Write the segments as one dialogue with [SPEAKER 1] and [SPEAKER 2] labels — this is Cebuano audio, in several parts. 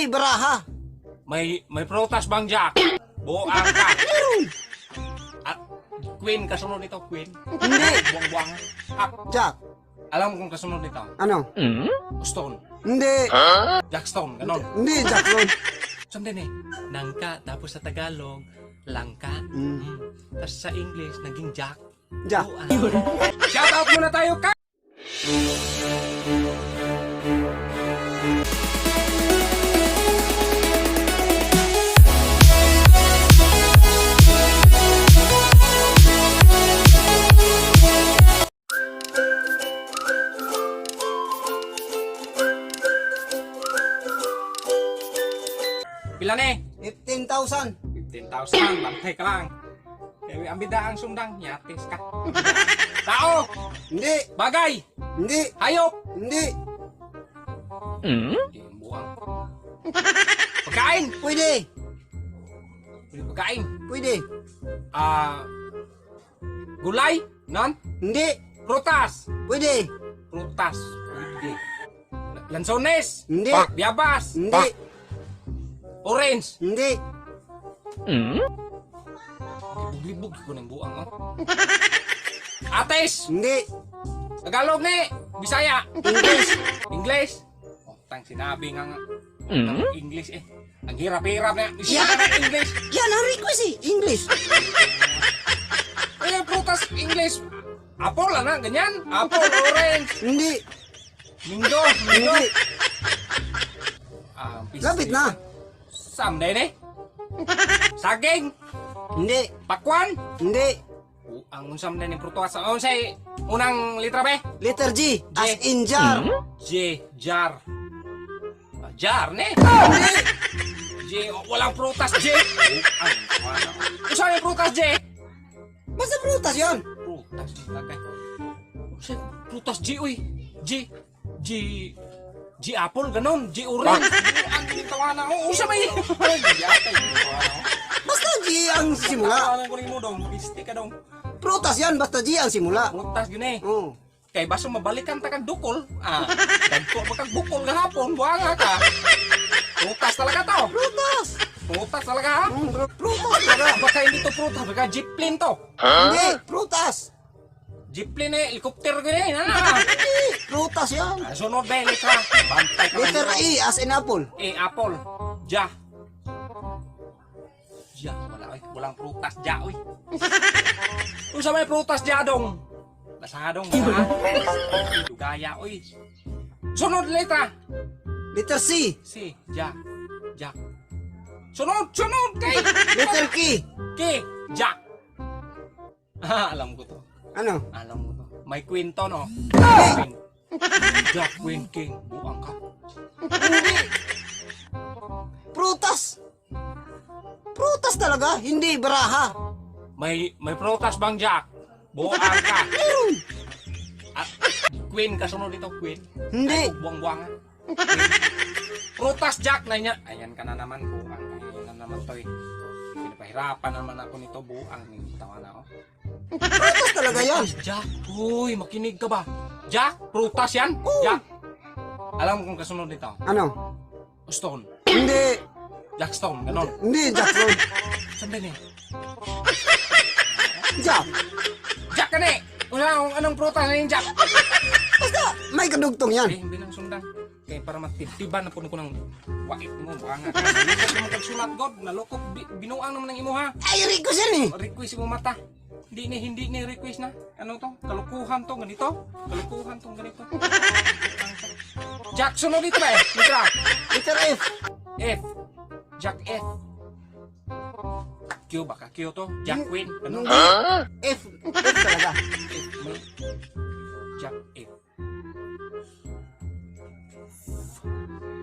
[SPEAKER 1] Hindi baraha.
[SPEAKER 2] May prutas bang Jack? Buang ka.
[SPEAKER 1] Meron.
[SPEAKER 2] At queen kasunod nito, queen.
[SPEAKER 1] Hindi.
[SPEAKER 2] Buang-buang. Ah,
[SPEAKER 1] Jack.
[SPEAKER 2] alam kong kasunod nito.
[SPEAKER 1] Ano?
[SPEAKER 2] Stone.
[SPEAKER 1] Hindi.
[SPEAKER 2] Jack Stone, ganon.
[SPEAKER 1] Hindi, Jackson.
[SPEAKER 2] Sundin eh. Nangka, tapos sa Tagalog, langka. Tapos sa English, naging Jack.
[SPEAKER 1] Jack.
[SPEAKER 2] Buang. Shout out muna tayo ka! Pila ni?
[SPEAKER 1] 15,000.
[SPEAKER 2] 15,000, bantay ka lang. Kaya ang bida ang sundang, yatis ka. Tao,
[SPEAKER 1] Hindi.
[SPEAKER 2] bagay,
[SPEAKER 1] Hindi.
[SPEAKER 2] hayop.
[SPEAKER 1] Hindi.
[SPEAKER 2] Hindi, buwang. Pagkain!
[SPEAKER 1] Pwede.
[SPEAKER 2] Pwede pagkain.
[SPEAKER 1] Pwede.
[SPEAKER 2] Ah, gulay, non?
[SPEAKER 1] Hindi.
[SPEAKER 2] Prutas.
[SPEAKER 1] Pwede.
[SPEAKER 2] Prutas. Pwede. Lansones.
[SPEAKER 1] Hindi.
[SPEAKER 2] Biabas.
[SPEAKER 1] Hindi.
[SPEAKER 2] Orange.
[SPEAKER 1] Hindi.
[SPEAKER 2] Libog ko ng buang, oh. Ates.
[SPEAKER 1] Hindi.
[SPEAKER 2] Tagalog ni. Bisaya.
[SPEAKER 1] English.
[SPEAKER 2] English. Oh, tang sinabi nga nga. Ang English eh. Ang hirap-hirap na.
[SPEAKER 1] Yeah.
[SPEAKER 2] English.
[SPEAKER 1] Yan ang request eh. English.
[SPEAKER 2] Eh, prutas English. Apple, ano? Ganyan. Apple, orange.
[SPEAKER 1] Hindi.
[SPEAKER 2] Minggo, minggo.
[SPEAKER 1] Hindi.
[SPEAKER 2] Ah,
[SPEAKER 1] Lapit na.
[SPEAKER 2] Someday eh. Saging.
[SPEAKER 1] Hindi.
[SPEAKER 2] Pakwan.
[SPEAKER 1] Hindi.
[SPEAKER 2] Ang unsam na ni prutas. Ang unsay unang litra be?
[SPEAKER 1] Letter G.
[SPEAKER 2] G.
[SPEAKER 1] As in jar.
[SPEAKER 2] J, jar. Ah, jar ne.
[SPEAKER 1] Hindi.
[SPEAKER 2] J, oh, walang prutas J. Oh, ang wala. Unsa may prutas J?
[SPEAKER 1] Basta prutas yan.
[SPEAKER 2] Prutas lagay. Unsa prutas J uy? J J G apple ganon, G orange. Ang ginitawanan ko. Unsa may G apple.
[SPEAKER 1] Basta G ang simula.
[SPEAKER 2] Tawanan ko nimo dong, pisti ka dong.
[SPEAKER 1] Prutas yan. Basta G ang simula.
[SPEAKER 2] Prutas yun eh.
[SPEAKER 1] Oo.
[SPEAKER 2] Kay baso mabalikan ta kag dukol. Ah, dagko pa kag bukol gahapon, buanga ka. Prutas talaga to.
[SPEAKER 1] Prutas.
[SPEAKER 2] Prutas talaga ha.
[SPEAKER 1] Prutas talaga.
[SPEAKER 2] Baka hindi to prutas, baka jeeplane to.
[SPEAKER 1] Hindi. Prutas.
[SPEAKER 2] Jeeplane eh, helicopter gani. Na na.
[SPEAKER 1] Hindi. Prutas yan.
[SPEAKER 2] Ah, sunod ba letra? Bantay ka.
[SPEAKER 1] Letter E as in apple.
[SPEAKER 2] E, apple. Ja. Ja, wala oy, walang prutas ja oy. Unsa may prutas ja dong? Basadong ha. Dugaya oy. Sunod letra.
[SPEAKER 1] Letter C.
[SPEAKER 2] C, ja, ja. Sunod, sunod kay
[SPEAKER 1] Letter K.
[SPEAKER 2] K, Jack. Ah, alam ko to.
[SPEAKER 1] Ano?
[SPEAKER 2] Alam ko to. May kwento no. Queen. Jack, Queen, King. Buang ka.
[SPEAKER 1] Hindi. Prutas. Prutas talaga, hindi baraha.
[SPEAKER 2] May prutas bang Jack? Buang ka.
[SPEAKER 1] Meron.
[SPEAKER 2] Ah, queen kasunod dito, Queen.
[SPEAKER 1] Hindi.
[SPEAKER 2] Buang-buang. Prutas Jack na niya. Ayan ka na naman, buang. Ayan na naman to eh. Pinapahirapan naman ako nito, buang. Tawa na ako.
[SPEAKER 1] Prutas talaga yan.
[SPEAKER 2] Jack, uy, makinig ka ba? Jack, prutas yan?
[SPEAKER 1] Oo.
[SPEAKER 2] Jack. Alam kong kasunod nito.
[SPEAKER 1] Ano?
[SPEAKER 2] Stone.
[SPEAKER 1] Hindi.
[SPEAKER 2] Jack Stone, ganon.
[SPEAKER 1] Hindi, Jackson.
[SPEAKER 2] Sandali eh.
[SPEAKER 1] Jack.
[SPEAKER 2] Jack ka na eh. Wala akong anong prutas na yung Jack.
[SPEAKER 1] Basta may kadugtong yan.
[SPEAKER 2] Eh, hindi nang sundan. Kaya para matibtiban na po ko ng wait mo. Baka nga. Nalukot mo kag sulat, God. Nalukot. Binuang naman ang imuha.
[SPEAKER 1] Ay, request yan eh.
[SPEAKER 2] Request mo mata. Hindi ni request na. Ano to? Kalukuhan to, ganito. Kalukuhan to, ganito. Jack, sunod dito ba eh? Mitra.
[SPEAKER 1] Letter F.
[SPEAKER 2] F. Jack F. Q baka Q to. Jack Queen. Ano?
[SPEAKER 1] Hindi. F. F talaga.
[SPEAKER 2] F. Jack F.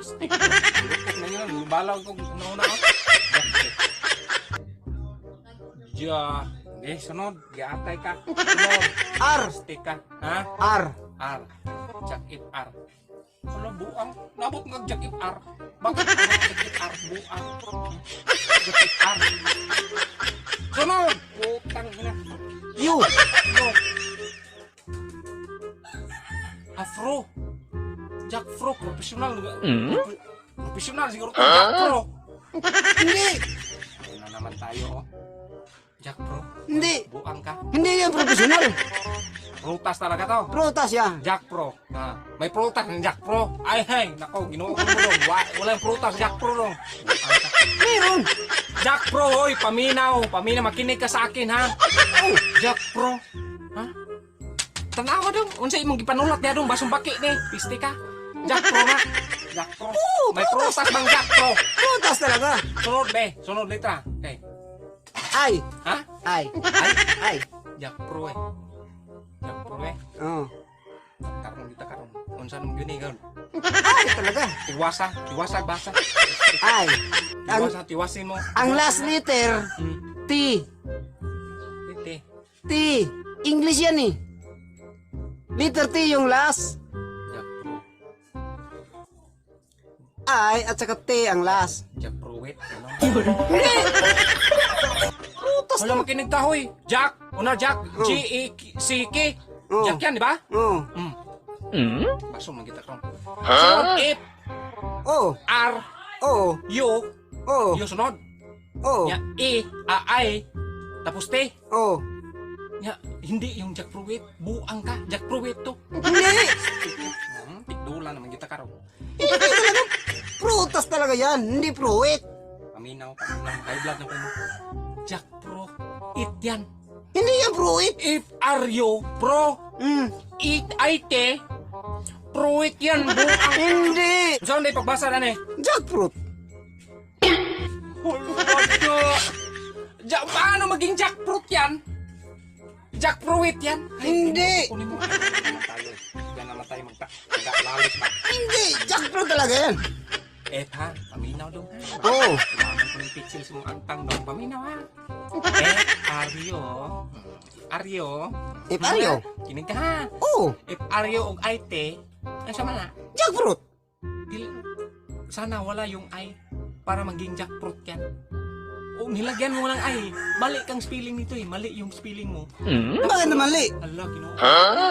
[SPEAKER 2] Stick. Lupok na yun. Balaw ko. Nauna ko. Jack F. Ja. Hindi, sunod. Giatay ka. Sunod.
[SPEAKER 1] R.
[SPEAKER 2] Stick ka. Ha?
[SPEAKER 1] R.
[SPEAKER 2] R. Jack F R. Wala, buang. Nabot nga Jack F R. Bakit? Jack F R. Buang. Jack F R. Sunod! Putang ina.
[SPEAKER 1] U.
[SPEAKER 2] No. Afro. Jack Fro, professional. Professional siguro to. Jack Pro.
[SPEAKER 1] Hindi.
[SPEAKER 2] Ayun na naman tayo, oh. Jack Pro.
[SPEAKER 1] Hindi.
[SPEAKER 2] Buang ka.
[SPEAKER 1] Hindi yan professional.
[SPEAKER 2] Prutas talaga to.
[SPEAKER 1] Prutas yan.
[SPEAKER 2] Jack Pro. Ah, may prutas ng Jack Pro. Ay, hey, nako, ginoo ko dong. Walang prutas, Jack Pro dong. Buang ka.
[SPEAKER 1] Meron.
[SPEAKER 2] Jack Pro, hoy, paminaw. Paminaw, makinig ka sa akin, ha? Oh, Jack Pro. Ha? Tanawa dong. Unsa imong gipanulat niya dong, basong baki ni. Piste ka. Jack Pro nga. Jack Pro.
[SPEAKER 1] Oo,
[SPEAKER 2] May prutas bang Jack Pro?
[SPEAKER 1] Prutas talaga.
[SPEAKER 2] Sunod, be. Sunod letra. Okay.
[SPEAKER 1] Ay.
[SPEAKER 2] Ha?
[SPEAKER 1] Ay.
[SPEAKER 2] Ay,
[SPEAKER 1] Ay.
[SPEAKER 2] Jack Pro eh. Jack Pro eh.
[SPEAKER 1] Oh.
[SPEAKER 2] Karon kita karon. Unsa nang yun eh, karon?
[SPEAKER 1] Ay talaga.
[SPEAKER 2] Tiwasa, tiwasa basa.
[SPEAKER 1] Ay. Ang,
[SPEAKER 2] Tiwasa, tiwasin mo.
[SPEAKER 1] ang last letter, T.
[SPEAKER 2] Ite.
[SPEAKER 1] T. English yan eh. Letter T yung last.
[SPEAKER 2] Jack Pro.
[SPEAKER 1] I at saka T ang last.
[SPEAKER 2] Jack Pro wait. Ano?
[SPEAKER 1] Hindi. Prutas.
[SPEAKER 2] Wala makinig ta hoy. Jack, una Jack, G E C K.
[SPEAKER 1] Oh.
[SPEAKER 2] Jack yan, di ba?
[SPEAKER 1] Oh.
[SPEAKER 2] Baso man kita karon. Sunod F
[SPEAKER 1] Oh.
[SPEAKER 2] R
[SPEAKER 1] Oh.
[SPEAKER 2] U
[SPEAKER 1] Oh.
[SPEAKER 2] U sunod.
[SPEAKER 1] Oh.
[SPEAKER 2] Nya E A I tapos T.
[SPEAKER 1] Oh.
[SPEAKER 2] Nya hindi yung Jack Pruitt, buang ka. Jack Pruitt to.
[SPEAKER 1] Hindi.
[SPEAKER 2] Tikdula naman kita karon.
[SPEAKER 1] Hindi talaga. Prutas talaga yan. Hindi pruit.
[SPEAKER 2] Paminaw, paminaw, high blood na po mo. Jack Pro, it yan.
[SPEAKER 1] Hindi yan pruit.
[SPEAKER 2] If are you pro, it I T, pruit yan, buang.
[SPEAKER 1] Hindi.
[SPEAKER 2] Saan na ipagbasa na eh?
[SPEAKER 1] Jackfruit.
[SPEAKER 2] Hulwado! Ja, paano maging jackfruit yan? Jackfruit yan? Ay,
[SPEAKER 1] Hindi.
[SPEAKER 2] Kunin mo. Ay, yan naman tayo eh. Yan naman tayo maglalos pa.
[SPEAKER 1] Hindi. Jackfruit talaga yan.
[SPEAKER 2] Eh ha, paminaw dong ha.
[SPEAKER 1] Oo.
[SPEAKER 2] Kailangan ko ng pixels mong angtang dong. Paminaw ha. Eh, Aryo. Aryo.
[SPEAKER 1] If Aryo?
[SPEAKER 2] Kinig ka ha.
[SPEAKER 1] Oh.
[SPEAKER 2] If Aryo og IT, ano siya man ha?
[SPEAKER 1] Jackfruit.
[SPEAKER 2] Sana wala yung I para maging jackfruit yan. O nilagyan mo lang I. Mali kang spelling nito eh. Mali yung spelling mo.
[SPEAKER 1] Bakit naman mali?
[SPEAKER 2] Ala, ginoo.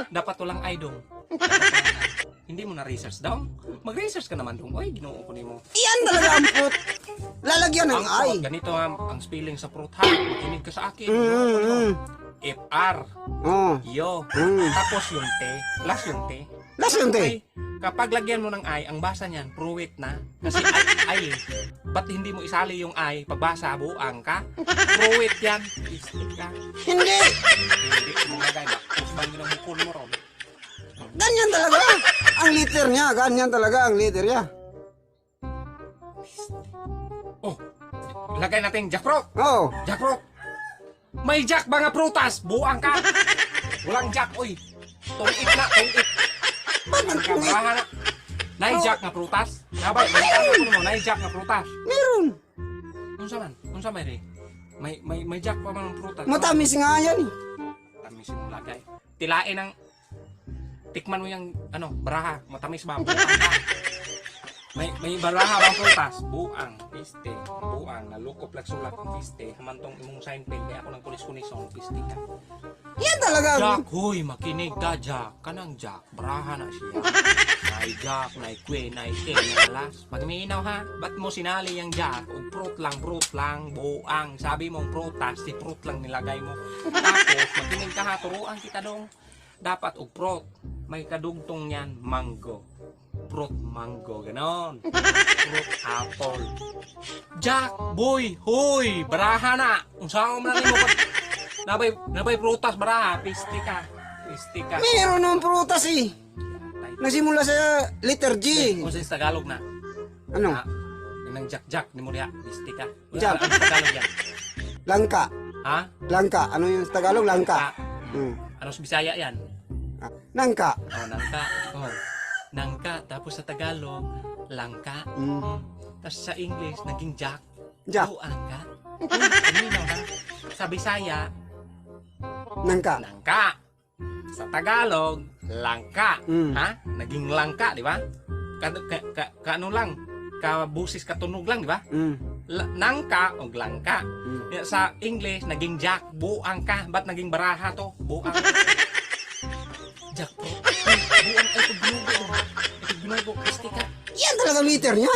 [SPEAKER 2] Dapat walang I dong. Hindi mo na-research dong. Mag-research ka naman dong. Oy, ginoo ko nimo.
[SPEAKER 1] Iyan talaga ang fruit. Lalagyan ng
[SPEAKER 2] Ang
[SPEAKER 1] I.
[SPEAKER 2] fruit, ganito ha, ang spelling sa fruit ha. Makinig ka sa akin. F R
[SPEAKER 1] Oh.
[SPEAKER 2] yo. Tapos yung T, last yung T.
[SPEAKER 1] Last yung T.
[SPEAKER 2] Ay, kapag lagyan mo ng I, ang basa niyan, pruwit na. Kasi I, I eh. Ba't hindi mo isali yung I? Pagbasa, buang ka. Pruwit yan. Isip ka.
[SPEAKER 1] Hindi.
[SPEAKER 2] Hindi mo lagay. Bakit ba ang bukol mo ron?
[SPEAKER 1] Ganyan talaga. Ang letter niya. Ganyan talaga ang letter niya.
[SPEAKER 2] Oh, lagay natin jackfruit.
[SPEAKER 1] Oh.
[SPEAKER 2] Jackfruit. May jack ba nga prutas? Buang ka. Walang jack, oy. Tungit na, tungit.
[SPEAKER 1] Ba't ang tungit?
[SPEAKER 2] Kabrahan na. Nay jack nga prutas? Nabay, may mo, nay jack nga prutas.
[SPEAKER 1] Meron.
[SPEAKER 2] Unsa man? Unsa may ri? May jack pa man ang prutas.
[SPEAKER 1] Matamis nga yan eh.
[SPEAKER 2] Matamis yung lagay. Tilain ang tikman mo yung ano, baraha, matamis ba? Buang ka. May baraha bang prutas? Buang, piste, buang, nalukop lang sulat ang piste, hamantong imong sign pen, kaya ako ng kulis-kunison, piste ka.
[SPEAKER 1] Yan talaga.
[SPEAKER 2] Jack, huy, makinig ka, Jack. Kanang Jack, baraha na siya. Nay Jack, nay Kwe, nay Ke, nay Alas. Pag umiinaw ha, ba't mo sinali yung Jack? O fruit lang, buang. Sabi mong prutas, si fruit lang nilagay mo. Tapos, makinig ka ha, turuan kita dong. Dapat og fruit, may kadugtong yan, mango. Fruit mango, ganon. Fruit apple. Jack, boy, huy, baraha na. Unsa man nimo pag nabay prutas baraha, piste ka. Piste ka.
[SPEAKER 1] Meron ng prutas eh. Nagsimula sa letter G.
[SPEAKER 2] Kung sa Tagalog na.
[SPEAKER 1] Ano?
[SPEAKER 2] Ah, nang Jack Jack ni mo diha, piste ka. Wala
[SPEAKER 1] Jack.
[SPEAKER 2] ang Tagalog yan.
[SPEAKER 1] Langka.
[SPEAKER 2] Ha?
[SPEAKER 1] Langka. Ano yung sa Tagalog? Langka.
[SPEAKER 2] Ah, Ano sa Bisaya yan?
[SPEAKER 1] Ah, Nangka.
[SPEAKER 2] Oh, nangka. Oh. Nangka tapos sa Tagalog, langka. Tapos sa English naging Jack.
[SPEAKER 1] Jack.
[SPEAKER 2] Buang ka. Ano ha? Sa Bisaya,
[SPEAKER 1] Nangka.
[SPEAKER 2] nangka. Sa Tagalog, langka. Ha? Naging langka, di ba? Ka, ka, ka, ka ano lang, kabusis katunog lang, di ba? Nangka o langka. Ya, sa English, naging jack, buang ka. Ba't naging baraha to? Buang. Jack po. Ay, buang ay pagbinugo. Ay, pagbinugo. Kristi ka.
[SPEAKER 1] Yan talaga meter niya.